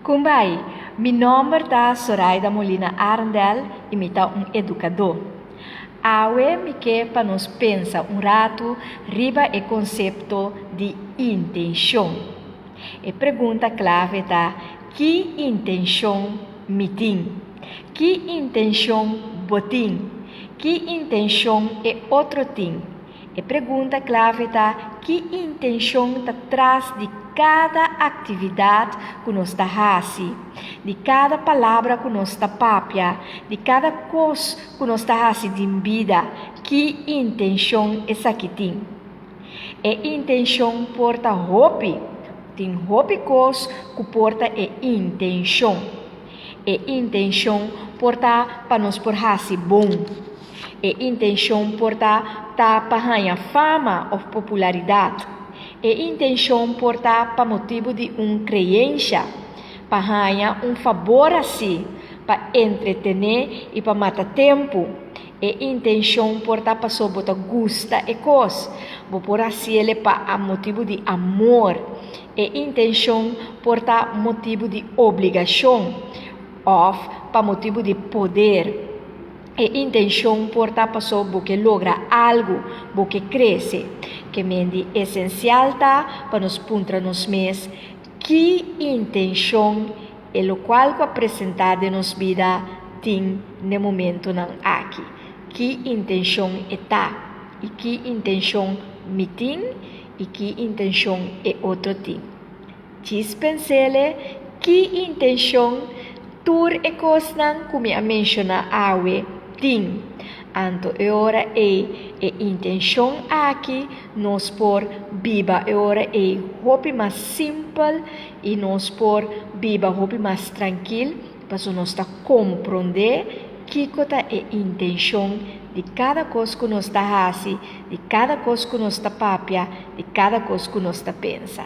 Kumbai, mi nòmber ta Soraida Molina Arendel i mi ta un edukadó. Awe mi ke pa nos pensa un ratu riba e konsepto di intenshon. E pregunta klave ta, ki intenshon mi tin? Ki intenshon bo tin? Ki intenshon e otro tin? E pregunta klave ta ki intenshon ta tras di kada aktividat ku nos ta hasi, di kada palabra ku nos ta papia, di kada kos ku nos ta hasi den bida, ki intenshon esaki tin. E intenshon por ta hopi, tin hopi kos ku por ta e intenshon. E intenshon por ta pa nos por hasi bon. E intenshon por ta ta pa haña fama òf popularidat. E intenshon por ta pa motibu di un kreensha, pa haña un fabor hasí, pa entretené i pa mata tempu. E intenshon por ta pasobra bo ta gusta e kos. Bo por hasiel pa motibu di amor. E intenshon por ta motibu di obligashon òf pa motibu di poder. E intenshon por ta paso bo ke logra algu, bo ke krese. Ke men di esensial ta pa nos puntra nos mes ki intenshon e lokual ku a presentá den nos bida tin n'e momentunan aki. Ki intenshon e ta i ki intenshon mi tin i ki intenshon e otro tin. Djis pens'ele ki intenshon tur e kosnan ku mi a menshoná awe tin. Anto e ora ei e intenshon aki nos por biba e ora ei hopi mas simpel i nos por biba hopi mas trankil pasobra nos ta komprondé kiko ta e intenshon di kada kos ku nos ta hasi, di kada kos ku nos ta papia, di kada kos ku nos ta pensa.